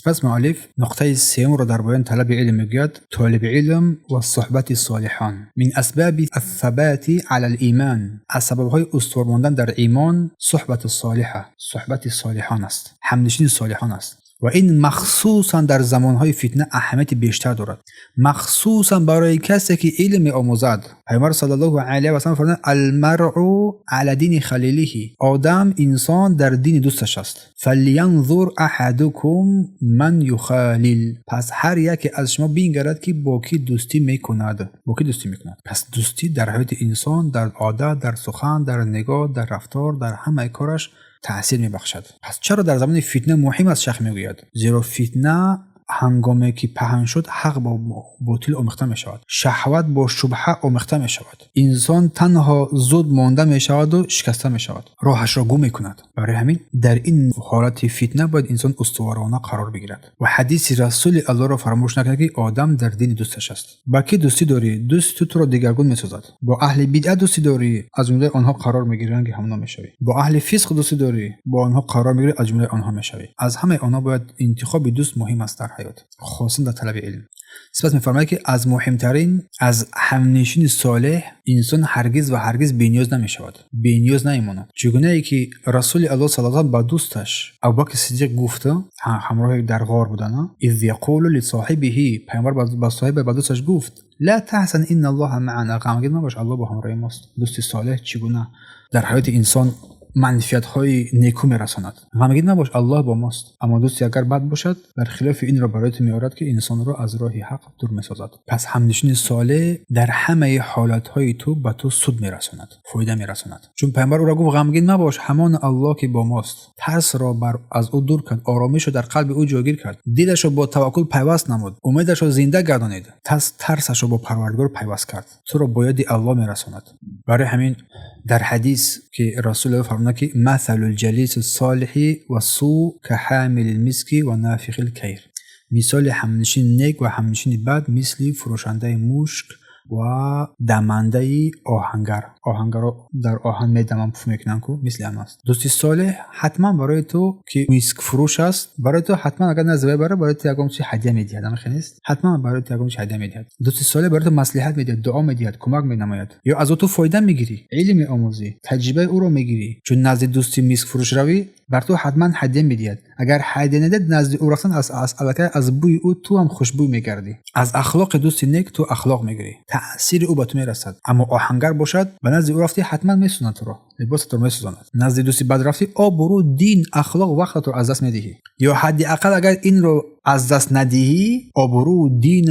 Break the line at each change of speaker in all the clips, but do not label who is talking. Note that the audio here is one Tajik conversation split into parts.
Сипас муаллиф нуқтаи сеюмро дар баёни талаби илм мегӯяд: толиби илм ва суҳбати солиҳон мин асбаби ас-сабати ала ал-имон. Аз сабабҳои устувор мондан дар имон суҳбату солиҳа, суҳбати солиҳон аст, ҳамнишини солиҳон аст. Ва ин махсусан дар замонҳои фитна аҳамияти бештар дорад, махсусан барои касе ки илм меомӯзад. Паёмбар саллаллоҳу алайҳи васаллам фармуданд: алмаръу ала дини халилиҳи, одам, инсон дар дини дӯсташ аст. Фалянзур аҳадукум ман юхалил, пас ҳар яке аз шумо бингарад, ки бо кӣ дӯстӣ мекунад, бо кӣ дӯстӣ мекунад. Пас дӯстӣ дар ҳаёти инсон, дар одат, дар сухан, дар нигоҳ, дар рафтор, дар ҳамаи кораш таъсир мебахшад. Пас чаро дар замони фитна муҳим аст, шайх мегӯяд? Зеро фитна ҳангоме ки паҳн шуд, ҳақ бо ботил омехта мешавад, шаҳват бо шубҳа омехта мешавад, инсон танҳо зуд монда мешаваду шикаста мешавад, роҳашро гум мекунад. Барои ҳамин дар ин ҳолати фитна бояд инсон устуворона қарор бигирад ва ҳадиси Расули Аллоҳро фаромӯш накунад, ки одам дар дини дӯсташ аст. Ба кӣ дӯстӣ дорӣ, дӯсти туро дигаргун месозад. Бо аҳли бидъат дӯстӣ дорӣ, аз ҷумлаи онҳо қарор мегирӣ, ранги ҳамоно мешавӣ. Бо аҳли фисқ дӯстӣ дорӣ, бо онҳо қарор мегирӣ, аз ҷумлаи онҳо мешавӣ. Аз ҳамаи онҳо бояд интихоби дӯст муҳим аст дар ҳаёт, хусусан дар талаби илм. Сипас мефармояд, ки аз муҳимтарин аз ҳамнишини солеҳ инсон ҳаргиз ва ҳаргиз бениёз намешавад, бениёз намемонад. Чигунае ки Расули Аллоҳ саллаллоҳу ба дӯсташ Абубакри Сиддиқ гуфта, ҳамроҳи дар ғор будана, из яқулу лисоҳибиҳи, паёмбар ба соҳиба, ба дӯсташ гуфт: ла таҳзан инна Аллоҳа маана, ғамгин мабош, Аллоҳ бо ҳамроҳи мост. Дӯсти солеҳ чӣ гуна дар ҳаёти инсон манфиатҳои некӯ мерасонад. Ғамгин набош, Аллоҳ бо мост. Аммо дӯсти агар бад бошад, бар хилофи инро барои ту меорад, ки инсонро аз роҳи ҳақ дур месозад. Пас ҳамнишини солеҳ дар ҳамаи ҳолатҳои ту ба ту суд мерасонад, фоида мерасонад. Чун паёмбар ӯро гуфт: ғамгин мабош, ҳамон Аллоҳ ки бо мост. Тарсро аз ӯ дур кард, оромишро дар қалби ӯ ҷойгир кард, дилашро бо таваккул пайваст намуд, умедашро зинда гардонид, тарсашро бо Парвардигор пайваст кард, туро бо ёди Аллоҳ мерасонад. Барои ҳамин дар ҳадис, ки Расул фармуданд, ки масалул ҷалиси солиҳи ва су ка ҳамилил миски ва нафихил кайр, мисоли ҳамнишини нек ва ҳамнишини бад мисли фурӯшандаи мушк ва дамандаи оҳангар. Оҳангарро дар оҳан медаманд, пуф мекунанд ку, мисли ҳам аст. Дӯсти солеҳ ҳатман барои ту, ки мискфурӯш аст, барои ту ҳатман агар назди вай бара, барои ту ягон чи ҳадя медиҳад. Ҳамин хел нест? Ҳатман барои ту ягон чи ҳадя медиҳад. Дӯсти солеҳ барои ту маслиҳат медиҳад, дуо медиҳад, кӯмак менамояд. Ё аз ӯ ту фоида мегирӣ, илм меомӯзӣ, таҷрибаи ӯро мегирӣ. Чун назди дӯсти мискфурӯш равӣ, бар ту ҳатман ҳадя медиҳад. Агар ҳадя надиҳад, назди ӯ рафтан аллакай аз бӯи ӯ ту ҳам хушбӯй мегардӣ. Аз ахлоқи дӯсти нек ту ахлоқ мегирӣ, таъсири ӯ ба ту мерасад. Аммо оҳангар бошад, ба назди ӯ рафтӣ, ҳатман месӯзонад туро, либосатро месӯзонад. Назди дӯсти бад рафтӣ, обрӯ, дин, ахлоқ, вақтатро аз даст медиҳӣ. Ё ҳадди ақал агар инро аз даст надиҳӣ, обрӯ, дин,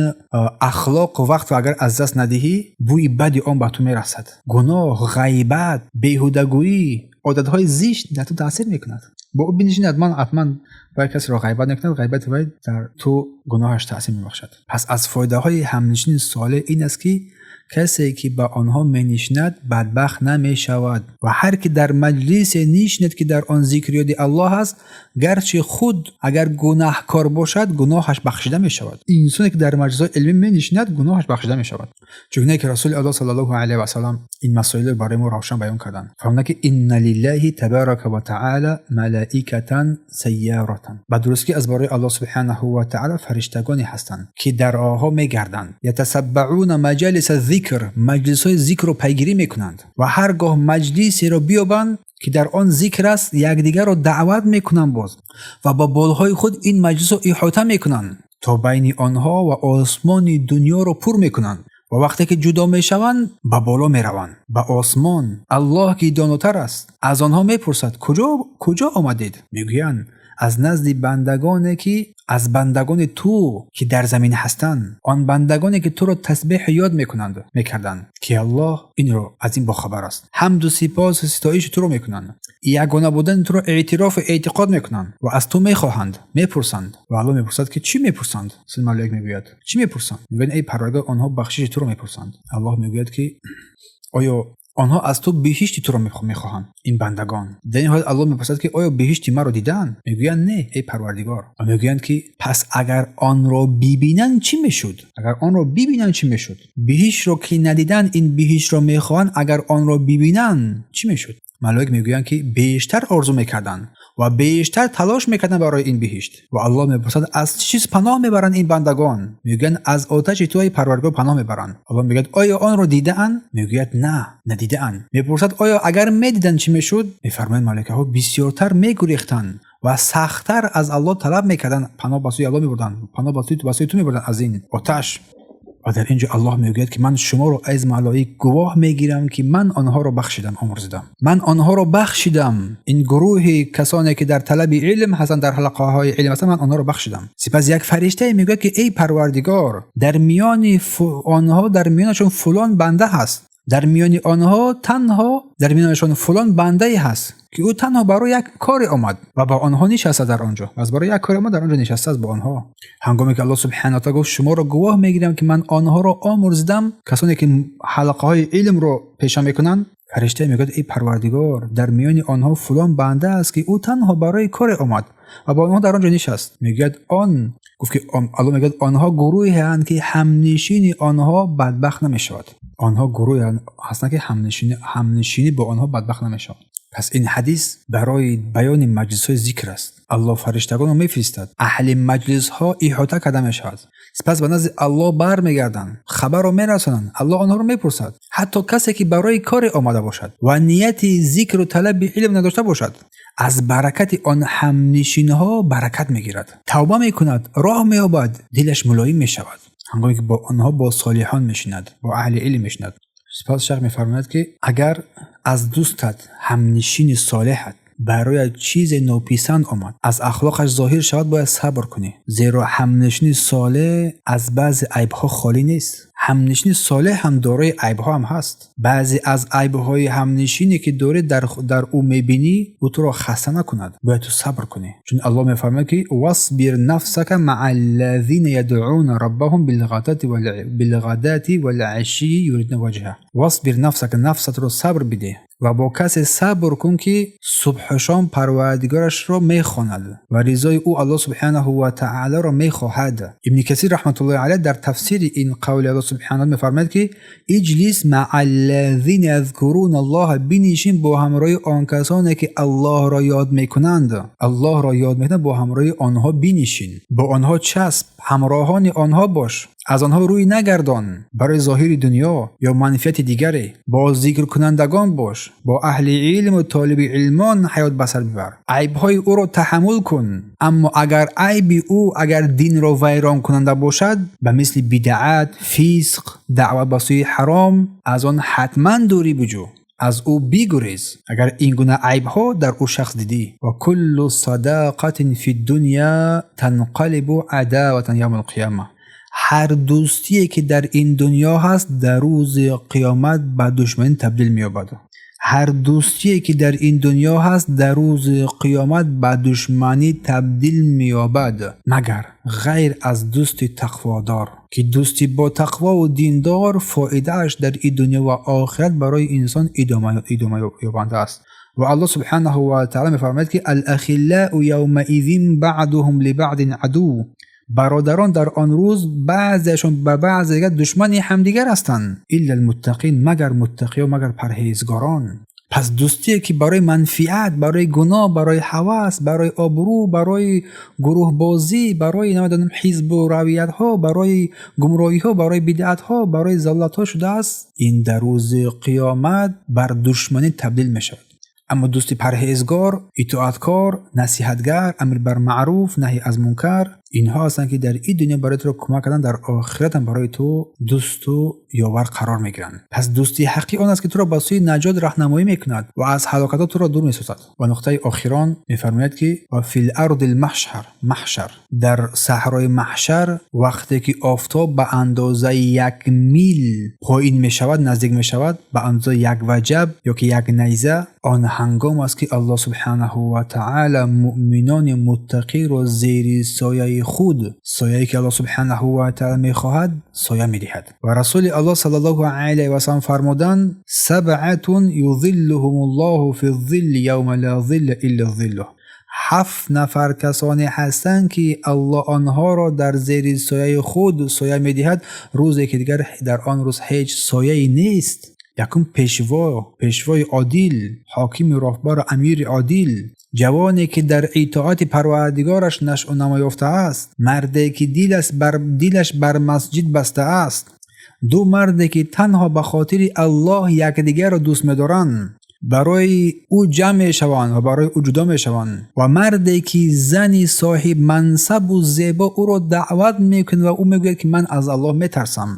ахлоқу вақтро агар аз даст надиҳӣ, бӯи бади он ба ту мерасад. Гуноҳ, ғайбат, беҳудагӯӣ, одатҳои зишт дар ту таъсир мекунад. Бо ӯ бинишинӣ, ҳатман, ҳатман вай касеро ғайбат мекунад, ғайбати вай дар ту гуноҳаш таъсир мебахшад. Пас аз фоидаҳои ҳамнишини солеҳ ин аст, ки касе ки ба онҳо менишинад, бадбахт намешавад. Ва ҳар ки дар маҷлисе нишинад, ки дар он зикри ёди Аллоҳ аст, гарчи худ агар гунаҳкор бошад, гуноҳаш бахшида мешавад. Инсоне ки дар маҷлисҳои илмӣ менишинад, гуноҳаш бахшида мешавад. Чунки ки Расули Аллоҳ саллаллоҳу алайҳи васаллам ин масоилро барои мо равшан баён карданд. Фармуданд, ки инна лиллаҳи табарака ва таъала малаикатан сайяротан. Ба дурустӣ аз барои Аллоҳ субҳанаҳу ва таъала фариштагоне ҳастанд, ки дар роҳҳо мегарданд. Ятасаббаъуна маҷалиса зикр, маҷлисҳои зикрро пайгирӣ мекунанд ва ҳар гоҳ маҷлисеро биёбанд, ки дар он зикр аст, якдигарро даъват мекунанд боз ва бо болҳои худ ин маҷлисро иҳота мекунанд, то байни онҳо ва осмони дунёро пур мекунанд. Ва вақте ки ҷудо мешаванд, ба боло мераванд, ба осмон. Аллоҳ, ки донотар аст, аз онҳо мепурсад: куҷо омадед? Мегӯянд: аз назди бандагоне, ки аз бандагони ту, ки дар замин ҳастанд, он бандагоне ки туро тасбеҳ ёд мекунанд, мекарданд, ки Аллоҳ инро аз ин бохабар аст. Ҳамду сипосу ситоиши туро мекунанд, ягона будани туро эътирофу эътиқод мекунанд ва аз ту мехоҳанд, мепурсанд. Ва Аллоҳ мепурсад, ки чӣ мепурсанд? Малак мегӯяд: чӣ мепурсанд? Мегӯянд: эй Парвардигор, онҳо бахшиши туро мепурсанд. Аллоҳ мегӯяд, ки оё онҳо аз ту биҳишти туро мехоҳанд, ин бандагон? Дар ин ҳолат Аллоҳ мепурсад, ки оё биҳишти маро дидаанд? Мегӯянд: не, эй Парвардигор. Ва мегӯянд, ки пас агар онро бибинанд, чӣ мешуд? Агар онро бибинанд, чӣ мешуд? Биҳиштро ки надиданд, ин биҳиштро мехоҳанд, агар онро бибинанд, чӣ мешуд? Малоик мегӯянд, ки бештар орзу мекарданд. ва бештар талош мекарданд барои ин биҳишт. Ва Аллоҳ мепурсад, аз чӣ чиз паноҳ мебаранд ин бандагон? Мегӯянд, аз оташи ту эй Парвардигор паноҳ мебаранд. Аллоҳ мегӯяд, оё онро дидаанд? Мегӯяд, на, надидаанд. Мепурсад, оё агар медиданд чӣ мешуд? Мефармоянд, малакаҳо бисёртар мегурехтанд ва сахттар аз Аллоҳ талаб мекарданд, паноҳ ба сӯи Аллоҳ мебурданд, паноҳ ба сӯи ту мебурданд аз ин оташ. Ва дар ин ҷо Аллоҳ мегӯяд, ки ман шуморо аз малоик гувоҳ мегирам, ки ман онҳоро бахшидам, омӯрзидам. Ман онҳоро бахшидам. Ин гурӯҳи касоне ки дар талаби илм ҳастанд, дар ҳалқаҳои илм ҳастанд, ман онҳоро бахшидам. Сипас як фариштае мегӯяд, ки эй Парвардигор, дар миёни онҳо, дар миёнашон фулон банда ҳаст. Дар миёни онҳо танҳо, дар миёнашон фулон бандае ҳаст, ки ӯ танҳо барои як коре омад ва бо онҳо нишаста дар он ҷо. Пас барои як коре омад, дар он ҷо нишастааст бо онҳо. Ҳангоме ки Аллоҳ субҳанаҳу ва таъоло гуфт, шуморо гувоҳ мегирам, ки ман онҳоро омӯрзидам, касоне ки ҳалқаҳои илмро пеша мекунанд, фариштае мегӯяд, эй Парвардигор, дар миёни онҳо фулон банда аст, ки ӯ танҳо барои коре омад ва бо онҳо дар он ҷо нишаст. Мегӯяд, он гуфт, ки Аллоҳ мегӯяд, онҳо гурӯҳеанд, ки ҳамнишини онҳо бадбахт намешавад. Онҳо гурӯҳе ҳастанд, ки ҳамнишинӣ бо онҳо бадбахт намешавад. Пас ин ҳадис барои баёни маҷлисҳои зикр аст. Аллоҳ фариштагонро мефиристад, аҳли маҷлисҳо иҳота карда мешавад. Сипас ба назди Аллоҳ бармегарданд, хабарро мерасонанд, Аллоҳ онҳоро мепурсад. Ҳатто касе ки барои коре омада бошад ва нияти зикру талаби илм надошта бошад, аз баракати он ҳамнишинҳо баракат мегирад, тавба мекунад, роҳ меёбад, дилаш мулоим мешавад. Ҳангоме ки бо онҳо, бо солиҳон мешинад, бо аҳли илм мешинад. Сипас шайх мефармояд, ки агар аз дӯстат, ҳамнишини солеҳат, бароят чизе нописанд омад, аз ахлоқаш зоҳир шавад, бояд сабр кунӣ, зеро ҳамнишини солеҳ аз баъзе айбҳо холӣ нест. Ҳамнишини солеҳ ҳам дорои айбҳо ҳам ҳаст. Баъзе аз айбҳои ҳамнишине ки дорӣ, дар ӯ мебинӣ, ӯ туро хаста накунад, бояд ту сабр кунӣ. Чун Аллоҳ мефармояд, ки васбир нафсака маа аллазина ядъуна раббаҳум билғадати валъашии юридна ваҷҳа. Васбир нафсака, нафсатро сабр бидеҳ ва бо касе сабр кун, ки субҳу шом Парвардигорашро мехонад ва ризои ӯ Аллоҳ субҳанаҳу ва таолоро мехоҳад. Ибни Касир раҳматуллоҳи алайҳ дар тафсири ин қавли Аллоҳ субҳанаҳу мефармояд, ки иҷлис маа аллазина язкуруна Аллоҳа, бинишин бо ҳамроҳи он касоне ки Аллоҳро ёд мекунанд. Аллоҳро ёд мекунанд, бо ҳамроҳи онҳо бинишин, бо онҳо часб, ҳамроҳони онҳо бош, аз онҳо рӯй нагардон барои зоҳири дунё ё манфиати дигаре. Бо зикркунандагон бош, бо аҳли илму толиби илмон ҳаёт ба сар бибар, айбҳои ӯро таҳаммул кун. Аммо агар айби ӯ агар динро вайронкунанда бошад, ба мисли бидаат, фисқ, даъват ба сӯи ҳаром, аз он ҳатман дурӣ биҷӯ, аз ӯ бигурез, агар ин гуна айбҳо дар ӯ шахс дидӣ. Ва куллу садоқатин фи дунья танқалибу адаватан явма алқиёма. Ҳар дӯстие ки дар ин дунё ҳаст, дар рӯзи қиёмат ба душманӣ табдил меёбад. Ҳар дӯстие ки дар ин дунё ҳаст, дар рӯзи қиёмат ба душманӣ табдил меёбад, магар ғайр аз дӯсти тақводор, ки дӯсти бо тақвову диндор фоидааш дар ин дунё ва охират барои инсон идома ёбанда аст. Ва Аллоҳ субҳанаҳу ва таъала мефармояд, ки алахиллау явмаизин баъдуҳум либаъдин адув. Бародарон дар он рӯз баъзеашон ба баъзе дигар душмани ҳамдигар ҳастанд. Илла алмуттақин, магар муттақиё, магар парҳезгорон. Пас дӯстие ки барои манфиат, барои гуноҳ, барои ҳавас, барои обрӯ, барои гурӯҳбозӣ, барои намедонам ҳизбу равиятҳо, барои гумроҳиҳо, барои бидъатҳо, барои заллатҳо шудааст, ин дар рӯзи қиёмат бар душманӣ табдил мешавад. Аммо дӯсти парҳезгор, итоаткор, насиҳатгар, амр бар маъруф, наҳй аз мункар, инҳо ҳастанд, ки дар ин дунё барои туро кӯмак карданд, дар охират ҳам барои ту дӯсту ёвар қарор мегиранд. Пас дӯстии ҳаққӣ он аст, ки туро ба сӯи наҷот раҳнамоӣ мекунад ва аз ҳалокатҳо туро дур месозад. Ва нуқтаи охирон мефармояд, ки ва фил арди лмаҳшар, маҳшар, дар саҳрои маҳшар, вақте ки офтоб ба андозаи 1 мил поин мешавад, наздик мешавад, ба андозаи 1 ваҷаб ё ки 1 найза, он ҳангом аст, ки Аллоҳ субҳанаҳу ва таъала муъминони муттақиро зери сояи худ, сояе ки Аллоҳ субҳанаҳу ва таъала мехоҳад, соя медиҳад. Ва Расули Аллоҳ саллаллоҳу алайҳи васаллам фармуданд: сабъатун юзиллуҳумуллоҳу фи зилли явма ла зилла илла зиллуҳ. 7 нафар касоне ҳастанд, ки Аллоҳ онҳоро дар зери сояи худ соя медиҳад, рӯзе ки дигар дар он рӯз ҳеҷ сояе нест. Якум пешво, пешвои одил, ҳокими роҳбар, амири одил, ҷавоне ки дар итоати Парвардигораш нашъу намо ёфтааст, марде ки дилаш бар масҷид баста аст, ду марде ки танҳо ба хотири Аллоҳ якдигарро дӯст медоранд, барои ӯ ҷамъ мешаванд ва барои ӯ ҷудо мешаванд, ва марде ки зани соҳиб мансабу зебо ӯро даъват мекунад ва ӯ мегӯяд ки ман аз Аллоҳ метарсам,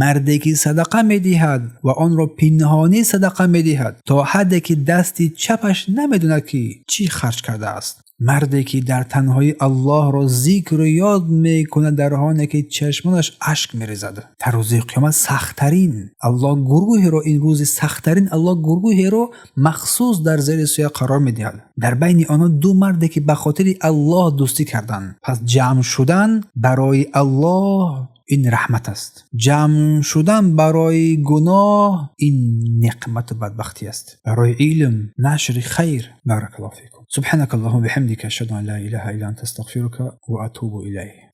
марде ки садақа медиҳад ва онро пинҳонӣ садақа медиҳад то ҳадде ки дасти чапаш намедонад ки чӣ харҷ кардааст, марде ки дар танҳоӣ Аллоҳро зикру ёд мекунад дар ҳоле ки чашмонаш ашк мерезад. Дар рӯзи қиёмат сахттарин Аллоҳ гурӯҳеро, ин рӯзи сахттарин Аллоҳ гурӯҳеро махсус дар зери соя қарор медиҳад. Дар байни онҳо ду марде ки ба хотири Аллоҳ дӯстӣ карданд. Пас ҷамъ шудан барои Аллоҳ ин раҳмат аст. Ҷамъ шудан барои гуноҳ ин неқмату бадбахтӣ аст. Барои илм, нашри хайр. Баракаллоҳу фикум. Субҳанакаллоҳумма биҳамдика, ашҳаду ан ла илаҳа илла анта, астағфирука ва атубу илайк.